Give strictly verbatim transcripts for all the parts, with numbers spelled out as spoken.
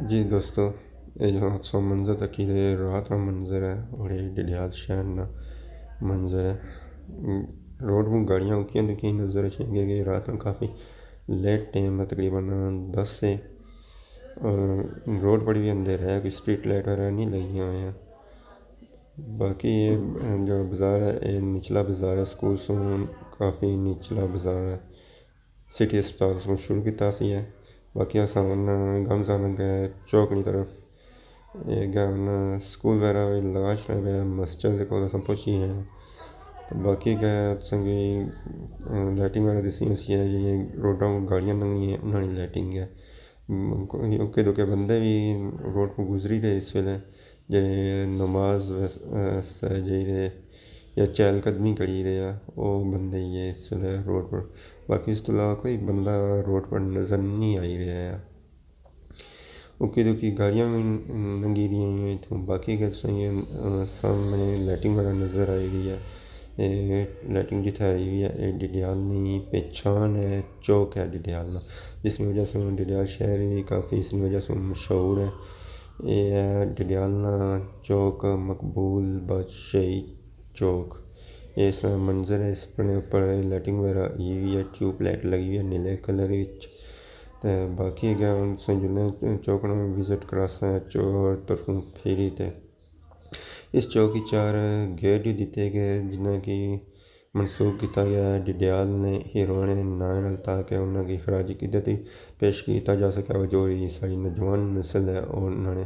جی دوستو، یہ جو سو منظر تکی دے رات نا منظر ہے اور یہ ڈڈیال شہر نا منظر ہے۔ روڈ پر گاڑیاں اکیاں دکھیاں نظر اچھیں، کیونکہ رات نا کافی لیٹ ٹائم ہے، تقریباً دس سے۔ اور روڈ پر بھی اندھیرا ہے، کوئی اسٹریٹ لائٹ وغیرہ نہیں لگیاں ہوئی ہیں۔ باقی یہ جو بازار ہے، یہ نچلا بازار ہے، سکول سوں کافی نچلا بازار ہے۔ سٹی ہسپتال سوں شروع کیتا سی ہے۔ باقی اساں ہن گم زانگ گئے چوک نی طرف۔ اے گئے ہن سکول وغیرہ وی لگا چھڑے، گئے مسجد دے کول اساں پہنچی ہیں۔ تے باقی گئے اساں کی، اے، لائٹنگ وغیرہ دسی ہوئی سی ہے، جیڑھیاں روڈاں کو گاڑیاں لنگھنیاں، انہاں نی لائٹنگ ہے۔ م-، کوئی اکے دکے بندے وی روڈ کو گزری رہے اس ویلے۔ جیڑھے نماز وس-، واسطے جائی رہے یا چہل قدمی کری رہے آ، او بندے ہی ہے اس ویلے روڈ پر۔ باقی اس تو علاوہ کوئی بندہ روڈ پر نظر نہیں آئی رہا ہے۔ اکی دکی گاڑیاں بھی لنگھی رہی ہیں اتھوں۔ باقی اگر تساں کی، آ، سامنے لائٹنگ وغیرہ نظر آئی رہی ہے، اے لائٹنگ جتھے آئی ہوئی ہے، اے ڈڈیال نی پہچان ہے، چوک ہے ڈڈیال نا، جس نی وجہ سے ڈڈیال شہر بھی کافی اس نی وجہ سے مشہور ہے۔ اے ہے ڈڈیال نا چوک، مقبول بادشاہی چوک۔ اے اس طرح منظر ہے، اس اپنے اوپر لائٹنگ وغیرہ ہوئی ہوئی ہے، ٹیوب لائٹ لگی ہوئی ہے نیلے کلر وچ۔ تے باقی اگے ہن تساں جلنے چوک نا وزٹ کراساں، چوک طرفوں پھیری تے اس چوک کی چار گیٹ بھی دیتے گئے، جنہاں کی منسوخ کیتا گیا ہے۔ ڈڈیال نے ہیروئن ناں نال، تاکہ انہاں کی خراج عقیدت بھی پیش کیتا جا سکے، اور جو بھی ساری نوجوان نسل ہے، اور انہاں نے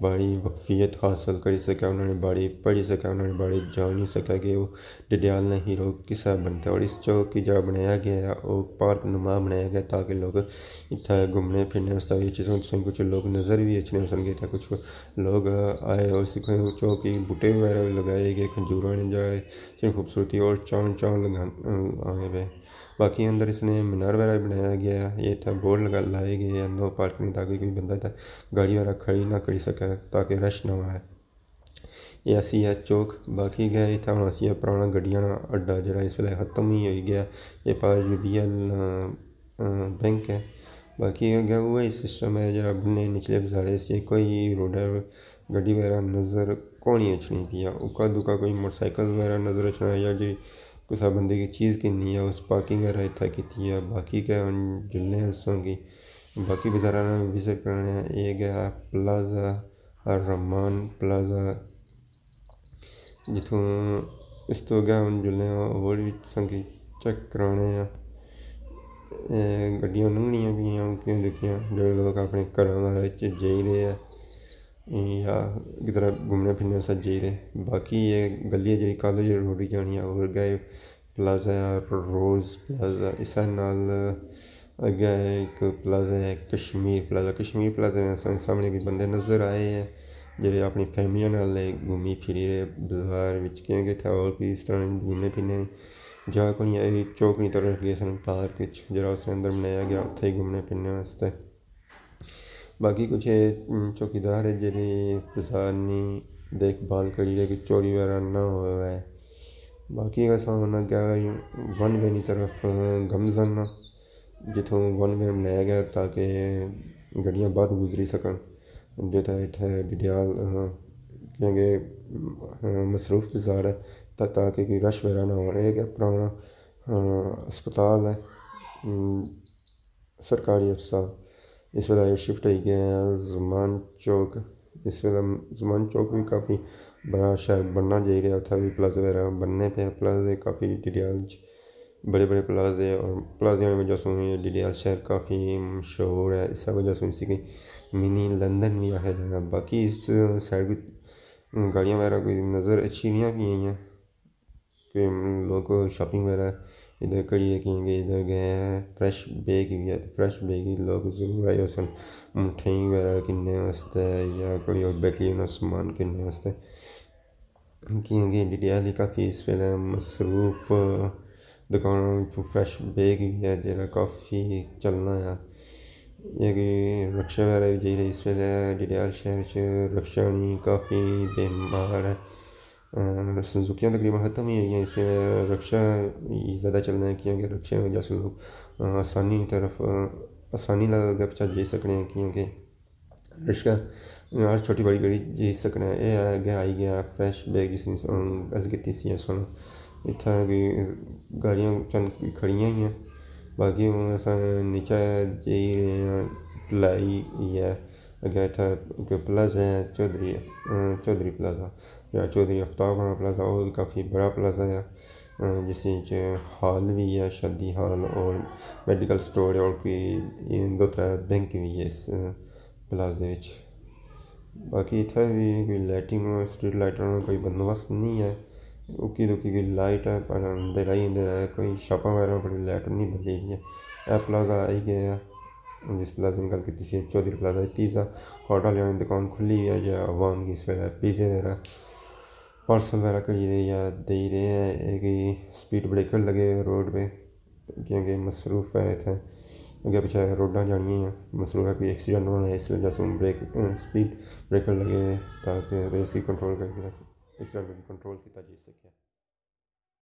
بڑی وقفیت حاصل کری سکے، انہاں نے بڑی پڑھی سکے، انہاں نے بڑی جانی سکے کہ وہ ڈڈیال نے ہیرو کسا بنتا ہے۔ اور اس چوک کی جگہ بنایا گیا ہے، وہ پارک نما بنایا گیا، تاکہ لوگ اتھا گھومنے پھرنے اس طرح کی چیزاں، تساں کچھ لوگ نظر بھی اچھنے ہو سن گے، اتھا کچھ لوگ آئے اور سکھے چوک کی بوٹے وغیرہ بھی لگائے گئے، کھجوراں نے جائے اتنی خوبصورتی اور چاند چاند لگان-، آنے پہ۔ باقی اندر اس نے مینار وغیرہ بھی بنایا گیا ہے۔ یہ اتھا بورڈ لگا، لائے گئے ہیں، نو پارکنگ، تاکہ کوئی بندہ اتھا گاڑی وغیرہ کھڑی نہ کری سکے، تاکہ رش نہ ہوئے۔ یہ اسی ہے چوک۔ باقی گیا اتھا ہن اسی ہے پرانا گڈیاں نا اڈا، جڑا اس ویلے ختم ہی ہوئی گیا۔ یہ پار یو بی ایل، آ، آ، بینک ہے۔ باقی اگے اوہی سسٹم ہے جڑا بننے نچلے بازارے سے، کوئی روڈا گڈی وغیرہ نظر کونی اچھنی پیا۔ اکا دکا کوئی موٹر سائیکل وغیرہ نظر اچھنا یا جی کسا بندے کی چیز گھننی ہے، اس پارکنگ وغیرہ اتھا کیتی ہے۔ باقی کیا ہن جلنے آں تساں کی باقی بازاراں نا وزٹ کرانے آں۔ اے گیا پلازہ، الرحمان پلازہ، جتھوں اس تو اگے ہن جلنے آں اور وی تساں کی چیک کرانے آں۔ اے گڈیاں لنگھنیاں پیاں، کیوں دیکھیاں جیڑے لوگ اپنے گھراں وغیرہ چ جائی رہے آ یا کدھر گھومنے پھرنے واسطے جائی رہے۔ باقی یہ گلی ہے جیڑی کالج روڈ ہی جانی ہے، اور گئے پلازہ، روز پلازہ، اس نال اگے ایک پلازہ ہے کشمیر پلازہ۔ کشمیر پلازہ نے سامنے، سامنے بھی بندے نظر آئے ہیں جیڑے اپنی فیملیاں نال گھومی پھری رہے بازار وچ، کیونکہ اتھا اور بھی اس طرح گھومنے پھرنے جا کونی آئی۔ چوک نی طرف گئے سن پارک وچ، جیڑا اس نے اندر بنایا گیا، اتھے ہی گھومنے پھرنے واسطے۔ باقی کچھ اے، ام، چوکیدار ہے جیڑے بازار نی دیکھ بھال کری رہے کہ چوری وغیرہ نہ ہوئے۔ باقی اساں ہن اگے ون وے نی طرف گم زن آں، جتھوں ون وے بنایا گیا تاکہ گڈیاں باہر گزری سکن۔ جتھے اتھے ڈڈیال، آ، کیونکہ، آ، مصروف بازار ہے، تا-، تاکہ کوئی رش وغیرہ نہ ہو۔ اے کہ پرانا، آ، ہسپتال ہے، ام، سرکاری ہسپتال۔ اس ویلے اے شفٹ ہوئی گیا ہے زمان چوک۔ اس ویلے زمان چوک بھی کافی بڑا شہر بننا جائی رہیا، اتھا بھی پلازے وغیرہ بننے پے۔ پلازے کافی ڈڈیال چ بڑے بڑے پلازے، اور پلازے آنے وجہ سوں یہ ڈڈیال شہر کافی مشہور ہے۔ اس وجہ سوں اسی کی منی لندن بھی آخیا جانا۔ باقی اس سائڈ بھی گاڑیاں وغیرہ کوئی نظر اچھی نہیں آ پی ہیں۔ کہ لوگ شاپنگ وغیرہ ادھر کری رکھیں گے، ادھر گئے ہیں، فریش بیگ بھی ہے، فریش بیگ ہی لوگ ضرور آئے ہو سن، مٹھائی وغیرہ کنے واسطے یا کوئی اور بیکری نا سامان کنے واسطے۔ کیونکہ ڈڈیال ہی کافی اس ویلے مصروف دکانوں وچوں فریش بیگ بھی ہے، جیڑا کافی چلنا ہے۔ یہ کہ رکشے وغیرہ بھی جائی رہے اس ویلے ڈڈیال شہر چ، رکشہ نی کافی بیمار ہے۔ آ، سوزوکیاں تقریباً ختم ہی ہوئی ہیں، اس لیے رکشہ ہی زیادہ چلنا ہے، کیونکہ رکشے کی وجہ سے لوگ، آ، آسانی طرف، آ، آسانی نال اگے پچھا جائی سکنے ہیں، کیونکہ رشکہ ہر چھوٹی بڑی گلی جی سکنا ہے۔ یہ ہے اگے آئی گیا فریش بیک، جس نے گل کیتی سی سونا۔ اتھا بھی گاڑیاں چند کوئی کھڑیاں ہی ہیں، باقی ہوں اساں نیچے جی رہے ہیں، ٹلائی ہی ہے۔ اگے اتھا ایک پلازہ ہے، چودھری، چودھری پلازہ یا چودھری آفتاب خان پلازہ، وہ بھی کافی بڑا پلازہ ہے، جس وچ ہال بھی ہے، شادی ہال، اور میڈیکل سٹور ہے، اور کوئی دو ترے بینک بھی ہے اس پلازے وچ۔ باقی اتھے بھی کوئی لائٹنگ، اسٹریٹ لائٹاں نا کوئی بندوبست نہیں ہے۔ اکی دکی کوئی لائٹ ہے، پر اندھیرا ہی اندھیرا ہے، کوئی شاپاں وغیرہ پر لائٹ نہیں بلی ہوئی ہے۔ اے پلازہ آئی گیا ہے، جس پلازے کی گل کیتی سی، چودھری پلازہ، پیزا ہٹ آلیاں نی دکان کھلی ہوئی ہے، یا عوام کی اس ویلے پیزے وغیرہ، پارسل وغیرہ کری رہے یا دے رہے ہیں۔ ایک اسپیڈ بریکر لگے ہوئے روڈ پہ، کیونکہ مصروف ہے اتھے، اگے پچھے روڈاں جانیاں ہیں، مصروف ہے، کوئی ایکسیڈنٹ ہونا ہے، اس وجہ سے بریک، اسپیڈ بریکر لگے ہوئے تاکہ ریس کی کنٹرول کر کے ایکسیڈنٹ کو کنٹرول کیتا جا سکے۔